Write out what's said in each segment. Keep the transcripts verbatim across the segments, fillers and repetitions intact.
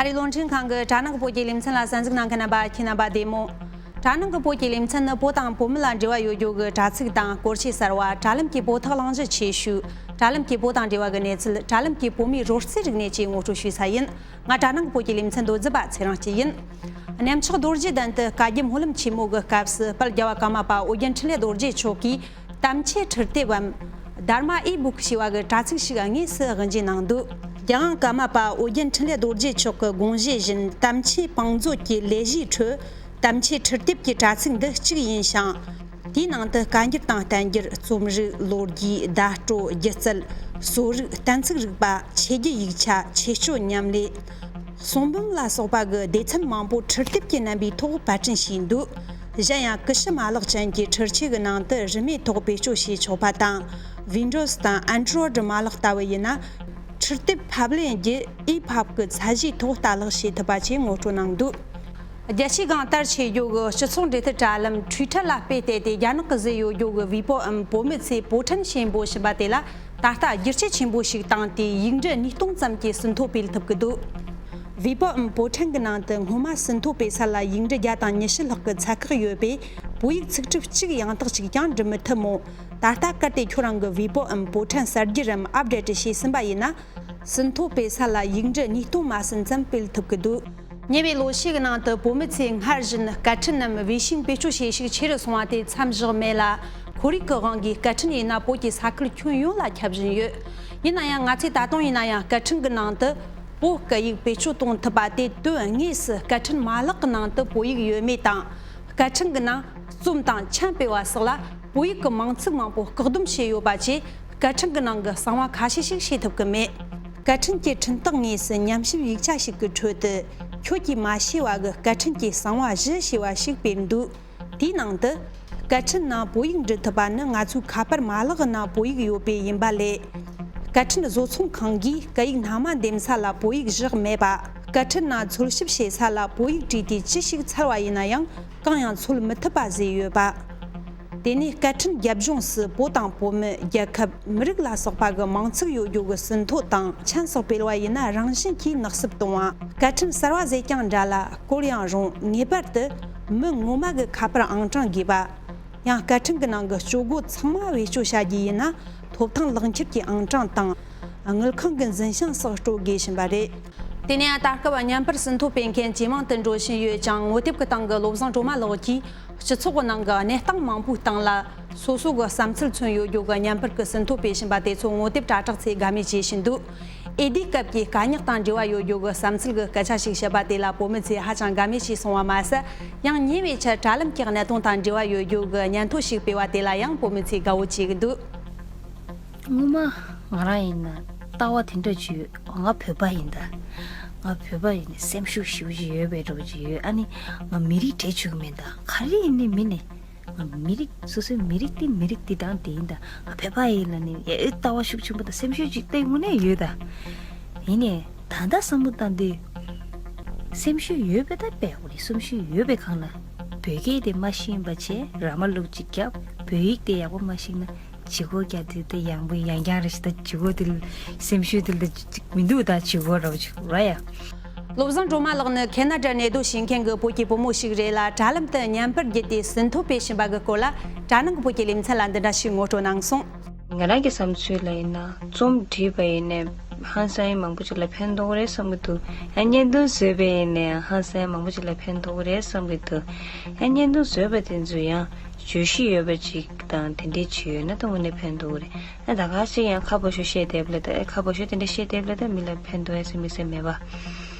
ཨ་རིའི་རླུང་འཕྲིན་ཁང་གི་དྲ་ནང་གི་བོད་ཀྱི་ལེ་ཚན་ལ་གསན་གཟིགས་གནང་མཁན་རྣམ་པ་ཁྱེད་རྣམ་པ་བདེ་མོ། དྲ་ནང་གི་བོད་ཀྱི་ལེ་ཚན་ནི་བོད་དང་བོད་མི་ལ་འབྲེལ་བ་ཡོད་རྒྱུ་གི་དྲ་ཚིགས་དང་སྐོར་ཆའི་གསར་བ། དྲ་ལམ་གྱི་བོད་ཐག་གླེང་གཞི་ཆེ་ཤོས། དྲ་ལམ་གྱི་བོད་དང་འབྲེལ་བ་གི་གནས་ཚུལ། དྲ་ལམ་གྱི་བོད་མིའི་རོལ་རྩེད་རིག་གནས་བཅས་ངོ་སྤྲོད་ཞུས་ས་ཡིན། ང་དྲ་ནང་གི་བོད་ཀྱི་ལེ་ཚན་མདོ་སྒྱུ་པ་ཚེ་རིང་སྐྱིད་ཡིན། གནམ་ལྕགས་རྡོ་རྗེ་གདན་དུ་བཀའ་བརྒྱུད་སྨོན་ལམ་ཆེན་མོ་གི་སྐབས་སུ་དཔལ་རྒྱལ་བ་ཀརྨ་པ་ཨོ་རྒྱན་འཕྲིན་ལས་རྡོ་རྗེ་མཆོག་གིས་དམ་ཆོས་འཁྲིད་དེབ་བམ་དྷརྨ་ཨི་བུག་ཞེས་པ་གི་དྲ་ཚིགས་ཤིག་དངོས་སུ་དབུ་འབྱེད་གནང་འདུག་རྒྱལ་དབང་ཀརྨ་པ་ཨོ་རྒྱན་འཕྲིན་ལས་རྡོ་རྗེ་མཆོག་གི་དགོངས་བཞེད་བཞིན་དམ་ཆོས་བང་མཛོད་ཀྱི་ལས་གཞིའི་ཁྲོད་དམ་ཆོས་འཁྲིད་དེབ་ཀྱི་དྲ་ཚིགས་འདི་གཅིག་ཡིན་ཞིང་། དེའི་ནང་དུ་བཀའ་འགྱུར་དང་བསྟན་འགྱུར། རྩོམ་རིག། ལོ་རྒྱུས། བརྡ་སྤྲོད། སྒྱུ་རྩལ། གསོ་རིག། གཏན་ཚིགས་རིག་པ། ཆོས་བརྒྱུད་ཡིག་ཆ། ཆོས་སྤྱོད་ཉམས་ལེན། གསུང་འབུམ་ལ་སོགས་པ་གི་སྡེ་ཚན་མང་པོ་འཁྲིད་དེབ་ཀྱི་རྣམ་པའི་ཐོག་པར་སྐྲུན་བྱས་འདུག་གཞན་ཡང་ཀི་ཤུ་མ་ལག་ཅན་གྱི་འཕྲུལ་ཆས་ཀྱི་ནང་དུ་རིན་མེད་ཐོག་བེད་སྤྱོད་བྱེད་ཆོག་པ་དང་། Windows་དང་Android་མ་ལག་ལྟ་བུ་ཡིན་ན། འཁྲིད་དེབ་ཕབ་ལེན་རྒྱུ་ཨི་ཕབ་ཀྱི་ཚད་གཞིའི་ཐོག་ལྟ་ཀློག་བྱེད་ཐུབ་པ་བཅས་ངོ་སྤྲོད་གནང་འདུག་རྒྱལ་སྤྱིའི་སྒང་དར་ཆེ་རྒྱུ་གི་སྤྱི་ཚོགས་འབྲེལ་མཐུད་དྲ་ལམ་Twitter་ལ་དཔེ་བལྟས་ཏེ་རྒྱ་ནག་གི་བཟོས་ཡོད་རྒྱུ་གི་ཝི་པོའམ་བོད་མི་ཚོས་པོ་ཁྲན་ཞེས་འབོད་བཞིན་པ་དེ་ལ་ད་ལྟ་བསྒྱུར་བཅོས་ཆེན་པོ་ཞིག་བཏང་སྟེ་ཡིག་འབྲུ་ཉིས་སྟོང་ཙམ་གྱི་ཟིན་ཐོ་སྤེལ་ཐུབ་ཀྱི་འདུག་ཝི་པོའམ་པོ་ཁྲན་གྱི་ནང་དུ་སྔོན་མ་ཟིན་ཐོ་སྤེལ་ས་ལ་ཡིག་འབྲུ་བརྒྱ་དང་ཉི་ཤུ་ལྷག་གི་ཚད་བཀག་ཡོད་པས་བོད་ཡིག་ཚིག་གྲུབ་གཅིག་ཡང་དག་ཅིག་ཀྱང་འབྲི་མི་ཐུབ་མོད། ད་ལྟ་གལ་ཏེ་ཁྱོད་རང་གི་ཝི་པོའམ་པོ་ཁྲན་གསར་བསྒྱུར་རམ་ཨབ་ཌེ་ཊི་བྱས་ཟིན་པ་ཡིན་ན། ཟིན་ཐོ་སྤེལ་ས་ལ་ཡིག་འབྲུ་ཉིས་སྟོང་མ་ཟིན་ཙམ་སྤེལ་ཐུབ་ཀྱི་འདུག་ཉེ་བའི་ལོ་ཤས་ཀྱི་ནང་དུ་བོད་མི་ཚོས་སྔར་བཞིན་སྐད་འཕྲིན་ནམ་བེ་ཤིང་བེད་སྤྱོད་བྱེད་ཤུགས་ཆེ་རུ་སོང་བ་དེ་མཚམས་བཞག་མེད་ལ། ཁོར་ཡུག་གི་དབང་གིས་སྐད་འཕྲིན་ཡིན་ན་བོད་ཀྱི་ས་ཁུལ་ཁྱོན་ཡོངས་ལ་ཁྱབ་བཞིན་ཡོད། ཡིན་ན་ཡང་ང་ཚོས་ད་དུང་ཡིན་ན་ཡང་སྐད་འཕྲིན་གྱི་ནང་དུ་བོད་སྐད་ཡིག་བེད་སྤྱོད་གཏོང་ཐུབ་པ་དེ་དོན་དངོས་སུ་སྐད་འཕྲིན་མ་ལག་གི་ནང་དུ་བོད་ཡིག་ཡོད་མེད་དང་། སྐད་འཕྲིན་གྱི་ནང་རྩོམ་དང་མཆན་སྤེལ་བ་སོགས་ལ་བོད་ཡིག་གི་མིང་ཚིག་མང་པོ་བཀག་སྡོམ་བྱས་ཡོད་པ་བཅས་སྐད་འཕྲིན་གྱི་ནང་གི་གསང་བ་ཁ་ཤས་ཤིག་ཤེས་ཐུབ་ཀྱི་མེད། སྐད་འཕྲིན་གྱི་འཕྲིན་སྟེགས་དངོས་སུ་ཉམས་ཞིབ་ཡིག་ཆ་ཞིག་གི་ཁྲོད་དུ་ཁྱོད་ཀྱིས་མ་ཤེས་པ་གི་སྐད་འཕྲིན་གྱི་གསང་བ་བཞི་ཞེས་པ་ཞིག་སྤེལ་འདུག་དེའི་ནང་དུ། སྐད་འཕྲིན་ནང་བོད་ཡིག་འབྲི་ཐུབ་པ་ནི་ང་ཚོའི་ཁ་པར་མ་ལག་གི་ནང་བོད་ཡིག་ཡོད་པས་ཡིན་པ་ལས། སྐད་འཕྲིན་བཟོ་ཚོང་ཁང་གིས་སྐད་ཡིག་སྣ་མ་འདེམས་ས་ལ་བོད་ཡིག་བཞག་མེད་པ། སྐད་འཕྲིན་ནང་འཚོལ་ཞིབ་བྱེད་ས་ལ་བོད་ཡིག་བྲིས་ཏེ་ཅི་ཞིག་འཚོལ་བ་ཡིན་ན་ཡང་གང་ཡང་འཚོལ་མི་ཐུབ་པ་བཟོས་ཡོད་པ། དེ་ནས་སྐད་འཕྲིན་རྒྱབ་ལྗོངས་སུ་བོད་དང་བོད་མི། རྒྱལ་ཁབ། མི་རིགས་ལ་སོགས་པ་གི་མིང་ཚིག་ཡོད་རྒྱུ་གི་ཟིན་ཐོ་དང་མཆན་སོགས་སྤེལ་བ་ཡིན་ན་རང་བཞིན་གྱིས་ནག་སུབ་གཏོང་བ། སྐད་འཕྲིན་གསར་བ་ཟེར་ཀྱང་འདྲ་ལ་སྐོར་ཡང་རུང་ངེས་པར་དུ་མི་ངོ་མ་གི་ཁ་པར་ཨང་གྲངས་དགོས་པ། ཡང་སྐད་འཕྲིན་གྱི་ནང་གི་སྤྱོད་སྒོ་ཚང་མ་བེད་སྤྱོད་བྱ་རྒྱུ་ཡིན་ན་ཐོབ་ཐང་ལག་འཁྱེར་གྱི་ཨང་གྲངས་དང་། དངུལ་ཁང་གི་འཛིན་བྱང་སོགས་སྤྲོད་དགོས་བཞིན་པ་རེད། དེ་ནས་ད་སྐབས་བརྙན་པར་ཟིན་ཐོ་སྤེལ་མཁན་ཇེ་མང་དུ་འགྲོ་བཞིན་ཡོད་ཅིང་ངོ་དེབ་ཀྱི་སྟེང་གི་བློ་བཟང་སྒྲོལ་མ་ལགས་ཀྱིས་སྤྱི་ཚོགས་ཀྱི་ནང་གི་གནས་སྟངས་མང་པོའི་སྟེང་ལ་སོ་སོ་གི་བསམ་ཚུལ་མཚོན་ཡོད་རྒྱུ་གི་བརྙན་པར་གྱི་ཟིན་ཐོ་སྤེལ་བཞིན་པ་དེ་ཚོ་ངོ་དེབ་དྲ་གྲགས་ཚོས་དགའ་མོས་བྱེད་བཞིན་འདུག་ཨེ་ཌིའི་སྐབས་ཀྱི་སྐད་གཉེར་དང་འབྲེལ་བ་ཡོད་རྒྱུ་གི་བསམ་ཚུལ་གྱི་སྐད་ཆ་ཞིག་བཤད་པ་དེ་ལ་བོད་མི་ཚོས་ཧ་ཅང་དགའ་མོས་བྱས་སོང་བ་མ་ཟད། ཡང་ཉེ་བའི་ཆར་དྲ་ལམ་གྱི་གནད་དོན་དང་འབྲེལ་བ་ཡོད་རྒྱུ་གི་སྙན་ཐོ་ཞིག་སྤེལ་བ་དེ་ལ་ཡང་བོད་མི་ཚོས་དགའ་བོ་བྱེད་ཀྱི་འདུག་ངོ་མ་ང་རང་ཡིན་ན་ལྟ་བ་དེ་འདྲ་ཅིག་ཡོད། ང་བོད་པ་ཡིན་ད། ང་བོད་པ་ཡིན་ན་སེམས་ཤུགས་ཞེ་པོ་ཅིག་ཡོད་པའི་འདྲ་པོ་ཅིག་ཡོད། ཨ་ནི་ང་མི་རིགས་དྲན་བཅུག་གི་མེད་ད། ག་རེ་ཡིན་ནའི་མིན་ནའི་ང་མི་རིགས་སོ་སོའི་མི་རིགས་དེ་མི་རིགས་དེ་དང་དེ་ཡིན་ད། ང་བོད་པ་ཡིན་ལབ་ནས་ཡ་ཨེ་ལྟ་བ་ཤུགས་ཆེན་པོ་དང་སེམས་ཤུགས་ཅིག་སྟེང་དངོས་གནས་ཡོད་ད། ཡིན་ནའི་ད་ལྟ་བསམ་བློ་བཏང་དུས་སེམས་ཤུགས་ཡོད་པའི་ད་དཔེ་ཡག་པོ་རེད། སེམས་ཤུགས་ཡོད་པའི་སྒང་ལ་བོད་སྐད་དེ་མ་ཤེས་པ་བྱས་ར་མ་ལུག་ཅིག་རྒྱབ། བོད་ཡིག་དེ་ཡག་པོ་མ་ཤེས་ན་བྱི་གོ་རྒྱག་དུས་དེ་ཡང་པོ་ཡང་རྐྱང་རེ་ཞིག་ད་བྱི་གོ་དེ་ལ་སེམས་ཤུགས་དེ་ལ་ཅིག་མི་འདུག་ད་བྱི་གོ་ར་བ་ཅིག་ར་ཡ། བློ་བཟང་སྒྲོལ་མ་ལགས་ནི་ཁེ་ན་ཌར་གནས་སྡོད་བྱེད་མཁན་གྱི་བོད་ཀྱི་བུ་མོ་ཞིག་རེད་ལ་དྲ་ལམ་དུ་བརྙན་པར་བརྒྱུད་དེ་ཟིན་ཐོ་སྤེལ་བཞིན་པ་གི་སྐོར་ལ་དྲ་ནང་གི་བོད་ཀྱི་ལེ་ཚན་ལ་འདི་འདྲ་ཞིག་ངོ་སྤྲོད་གནང་སོང་། ང་རང་གི་བསམ་ཚུལ་ལ་ཡིན་ན་རྩོམ་བྲིས་པ་ཡིན་ནའི་ཧང་སང་མང་པོ་ཅིག་ལ་ཕན་ཐོགས་རེད་བསམ་གྱི་འདུག་ཡང་བརྙན་ཐུང་བཟོས་པ་ཡིན་ནའི་ཧང་སང་མང་པོ་ཅིག་ལ་ཕན་ཐོགས་རེད་བསམ་གྱི་འདུག་ཡང་བརྙན་ཐུང་བཟོས་པ་དེ་ཚོ་ཡང་བརྗོད་གཞི་ཡོད་པ་ཅིག་དང་དེ་འདྲའི་ཅིག་ཡོད་ན་ད་དངོས་གནས་ཕན་ཐོགས་རེད། ཨ་ད་ག་ཞིག་ཡང་ཁ་བོ་ཤོ་བཤད་བསྡད་པ་ལ་ད་ཨེ་ཁ་བོ་ཤོ་དེ་འདྲ་བཤད་བསྡད་པ་ལ་ད་མི་ལ་ཕན་ཐོགས་ཡ་ཟེར་མི་ཟེར་མེད་པ།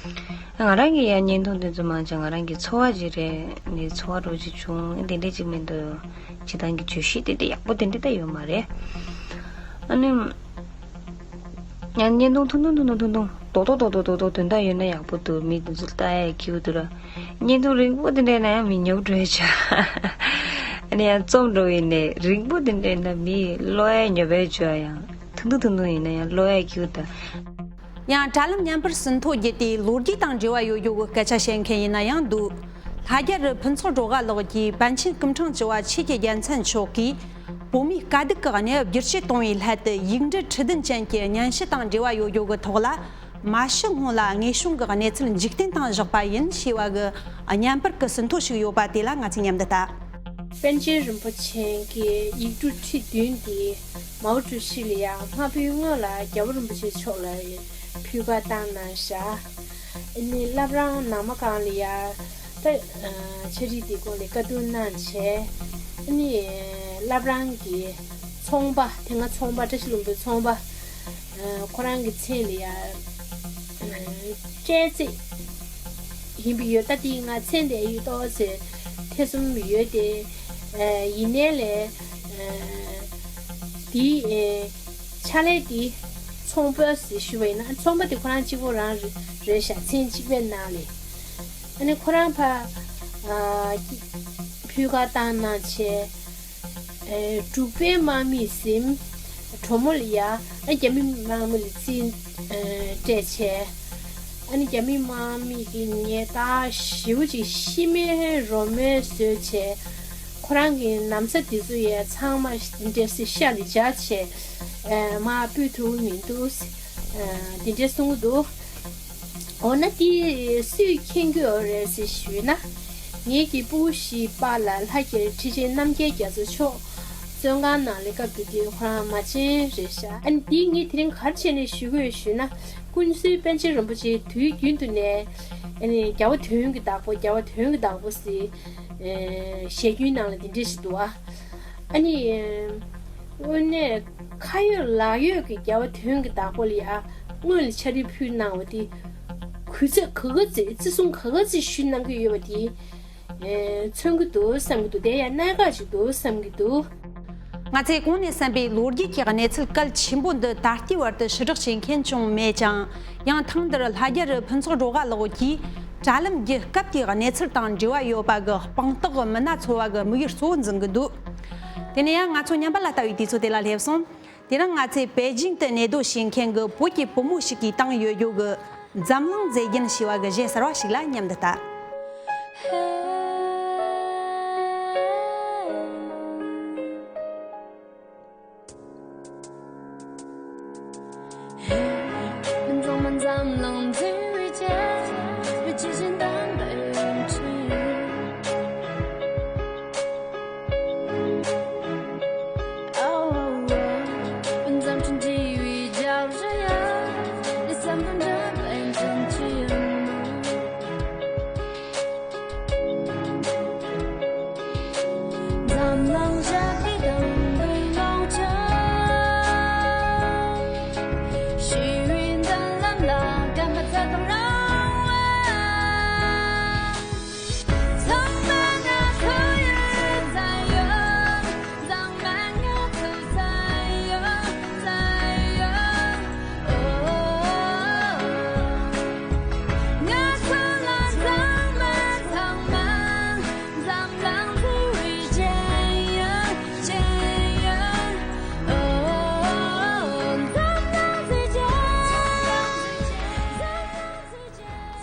ང་རང་གི་ཡང་བརྙན་ཐུང་དེ་ཚོ་མང་ཆེ་ང་རང་གི་ཚོར་བ་ཅིག་རེད། ནི་ཚོར་བ་འདྲ་ཅིག་བྱུང་དེ་འདྲ་ཅིག་མིན་འདུག་སྤྱིར་བཏང་གི་བརྗོད་གཞི་དེ་འདྲ་ཡག་པོ་དེ་འདྲ་ད་ཡོད་མ་རེད། ཨ་ནི། ཡང་བརྙན་ཐུང་ཐུང་ཐུང་ཐུང་ཐུང་ཐུང་ཐུང་རྡོག་རྡོག་རྡོག་རྡོག་རྡོག་རྡོག་དོན་དག་ཡོད་ན་ཡག་པོ་འདུག་མི་དེ་ཚོ་ལྟ་ཡ་ཁྱིའུ་འདུག་ར། བརྙན་ཐུང་རིང་པོ་དེ་འདྲ་ན་ཡང་མི་ཉོབ་འགྲོ་ཡ་ཆ། ཨ་ནི་ཡང་རྩོམ་འགྲོ་ཡིན་ནས་རིང་པོ་དེ་འདྲ་ན་མི་ཀློག་ཡ་ཉོབ་ཡ་ཆ་ཡང་ཐུང་ཐུང་ཐུང་ཐུང་ཡིན་ན་ཡང་ཀློག་ཡ་ཁྱིའུ་ད། ཡང་དྲ་ལམ་བརྙན་པར་ཟིན་ཐོ་བརྒྱུད་དེ་ལོ་རྒྱུས་དང་འབྲེལ་བ་ཡོད་རྒྱུ་གི་སྐད་ཆ་བཤད་མཁན་ཡིན་ན་ཡང་འདུག་ལྷ་རྒྱལ་རི་ཕུན་ཚོགས་སྒྲོལ་དཀར་ལགས་ཀྱིས་པཎ་ཆེན་སྐུ་ཕྲེང་བཅུ་བ་ཆོས་ཀྱི་རྒྱལ་མཚན་མཆོག་གིས་བོད་མིའི་དཀའ་སྡུག་གི་གནས་བབ་བསྒྱུར་བཅོས་གཏོང་བའི་སླད་དུ་ཡིག་འབྲུ་ཁྲི་བདུན་ཅན་གྱི་སྙན་ཞུ་དང་འབྲེལ་བ་ཡོད་རྒྱུ་གི་ཐོག་ལ་ མ་ཤི་སྔོན་ལ་དངོས་བྱུང་གི་གནས་ཚུལ་འཇིག་རྟེན་དང་བཞག་པ་ཡིན་ཞེས་པ་གི་བརྙན་པར་གྱི་ཟིན་ཐོ་ཞིག་ཡོད་པ་དེ་ལ་ང་ཚོས་མཉམ་དུ་ལྟ། པཎ་ཆེན་རིན་པོ་ཆེ་གི་ཡིག་འབྲུ་ཁྲི་བདུན་དེ་མའོ་ཀྲུའུ་ཞི་ལ་ཡང་སྔ་པོའི་སྔོན་ལ་རྒྱལ་བ་རིན་པོ་ཆེ་མཆོག་ལ་ཕུལ་བཀའ་བཏང་གནང་བཞག་ཨ་ནི་བླ་བྲང་ནང་མ་སྒང་ལ་ཡ་ད་ཕྱག་བྲིས་འདི་སྐོར་ལ་བཀའ་བསྡུར་གནང་བྱས། ཨ་ནི་བླ་བྲང་གི་ཚོང་པ་དེ་སྔ་ཚོང་པ་བཀྲ་ཤིས་ལྷུན་པོའི་ཚོང་པ་ཁོ་རང་གི་མཚན་ལ་ཡ་སྤྲད་རྩིས་ཡིན་པ་ཡོད། ད་དེ་ང་མཚན་དེ་ཡོད་ཏོག་ཙེ་ཐེ་ཚོམ་ཡོད་དེ། ཡིན་ནའི་ལས་དེའི་ཕྱག་ལས་དེ་ཚོང་པ་ཟེར་ཞུ་བ་ཡིན་ན་ཚོང་པ་དེ་ཁོ་རང་གཅིག་པོ་རང་རེད་ཤག་མཚན་གཅིག་པའི་ནང་ལས། ཨ་ནི་ཁོ་རང་ཕ་ཕུལ་བཀའ་བཏང་གནང་བྱས། འབྲུག་པའི་དམག་མིས་ཟིན། གྲོ་མོ་ལ་ཡ་ཨ་རྒྱ་མི་དམག་མི་ལ་རྩིས་སྤྲད་བྱས། ཨ་ནི་རྒྱ་མི་དམག་མི་གི་ཉེས་ད་ཞེ་པོ་ཅིག་ཤི་རྨས་རོ་རྨས་བཟོས་བྱས། ཁོ་རང་གི་ན་བཟའ་དེ་ཚོ་ཡ་ཚང་མ་འདྲེ་སི་ཤ་ལ་སྦྱར་བྱས་མར་ཕུད་ཐུབ་མི་འདུག་དེ་འདྲས་གསུང་གི་འདུག་འོ་ན་དེ་སུས་མཁྱེན་གྱི་ཡོད་རེད་ཟེར་ཞུས་ན། ངེད་ཀྱི་སྤུ་གུ་བཞིའི་པཱ་ལགས་ལྷ་རྒྱལ་ཁྲི་ཆེན་རྣམ་རྒྱལ་རྒྱ་མཚོ་མཆོག་བཙོན་ཁང་ནང་ལས་སྐབས་དེ་དུས་ཁོ་རང་མ་བྱན་རེད་ཤག་ཨ་ནི་དེ་ངས་དེ་རིང་ག་རེ་བྱས་ནས་ཞུ་གི་ཡོད་ཞུས་ན། ཀུན་གསལ་པཎ་ཆེན་རིན་པོ་ཆེ་དུས་རྒྱུན་དུ་ནས་ཨ་ནི་རྒྱལ་བ་དོན་གྱི་བདག་པོ་རྒྱལ་བ་དོན་གྱི་བདག་པོ་ཟེར་ཞལ་རྒྱུན་ནང་ལ་དེ་འདྲས་ཞིག་འདུག་ཨ། ཨ་ནི། དངོས་གནས་ཁ་ཡོད་ལག་ཡོད་ཀྱི་རྒྱལ་བ་དོན་གྱི་བདག་པོ་ལ་ཡ་སྔོན་ལ་ཕྱག་བྲིས་ཕུལ་གནང་བ་དེ་གུས་ཚད་ག་ག་ཚོད་བརྩི་སྲུང་ག་ག་ཚོད་ཞུས་གནང་གི་ཡོད་པ་དེ་མཚོན་གྱི་འདུག་བསམ་གྱི་འདུག་དེ་ཡང་གནད་འགག་ཅིག་འདུག་བསམ་གྱི་འདུག་ང་ཚོས་གོང་ནས་གསན་པའི་ལོ་རྒྱུས་ཀྱི་གནས་ཚུལ་གལ་ཆེན་པོ་འདི་ད་ལྟའི་བར་དུ་ཕྱི་བསྒྲགས་བྱེད་མཁན་ཅང་མེད་ཅིང་། ཡང་ཐེངས་འདིར་ལྷ་རྒྱལ་རི་ཕུན་ཚོགས་སྒྲོལ་དཀར་ལགས་ཀྱིས། དྲ་ལམ་གྱི་སྐབས་དེའི་གནས་ཚུལ་དང་འབྲེལ་བ་ཡོད་པ་གི་དཔང་རྟགས་མི་སྣ་འཚོལ་བ་གི་དམིགས་ཡུལ་གཙོ་བོ་འཛིན་གྱི་འདུག་དེ་ནས་ཡང་ང་ཚོ་ཉམས་པ་ལ་ལྟ་བའི་དུས་ཚོད་དེ་ལ་སླེབས་སོང་། དེ་རིང་ང་ཚོས་པེ་ཅིང་དུ་གནས་སྡོད་བྱེད་མཁན་གྱི་བོད་ཀྱི་བུ་མོ་ཞིག་གིས་བཏང་ཡོད་རྒྱུ་གི་འཛམ་གླིང་མཛེས་རྒྱན་ཞེས་པ་གི་གཞས་གསར་བ་ཞིག་ལ་མཉམ་དུ་ལྟ།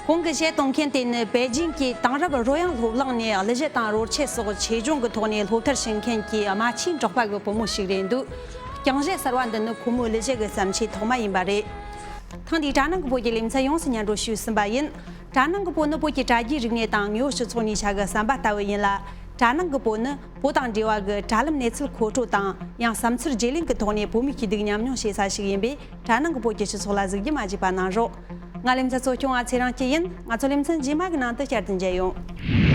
གོང་གི་གཞས་གཏོང་མཁན་དེ་ནི་པེ་ཅིང་གི་དེང་རབས་རོལ་དབྱངས་སློབ་གླིང་ནས་གླུ་གཞས་དང་རོལ་ཆས་སོགས་ཆེད་སྦྱོང་གི་ཐོག་ནས་སློབ་མཐར་ཕྱིན་མཁན་གྱི་རྨ་ཆུའི་འབྲོག་པ་གི་བུ་མོ་ཞིག་རེད་འདུག་རྐྱང་གཞས་གསར་བ་འདི་ནི་ཁོ་མོའི་གླུ་གཞས་ཀྱི་བརྩམས་ཆོས་ཐོག་མ་ཡིན་པ་རེད། ཐེངས་འདིའི་དྲ་ནང་གི་བོད་ཀྱི་ལེ་ཚན་ཡོངས་སུ་སྙན་སྒྲོན་ཞུས་ཟིན་པ་ཡིན། དྲ་ནང་གི་བོད་ནི་བོད་ཀྱི་དྲ་རྒྱའི་རིག་གནས་དང་དངོས་ཡོད་སྤྱི་ཚོགས་གཉིས་ཆ་གི་ཟམ་པ་ལྟ་བུ་ཡིན་ལ། དྲ་ནང་གི་བོད་ནི་བོད་དང་འབྲེལ་བ་གི་དྲ་ལམ་གནས་ཚུལ་མཁོ་སྤྲོད་དང་ཡང་བསམ་ཚུལ་བརྗེ་ལེན་གྱི་ཐོག་ནས་བོད་མིའི་སྐྱིད་སྡུག་མཉམ་མྱོང་བྱེད་ས་ཞིག་ཡིན་པས། དྲ་ནང་གི་བོད་ཀྱི་སྤྱི་ཚོགས་ལ་གཟིགས་རྒྱུ་མ་བརྗེད་པ་གནང་རོགས། ང་ལེ་ཚན་གཙོ་སྐྱོང་བ་ཚེ་རིང་སྐྱིད་ཡིན། ང་ཚོ་ལེ་ཚན་རྗེས་མ་གི་ནང་དུ་བསྐྱར་དུ་མཇལ་ཡོང་།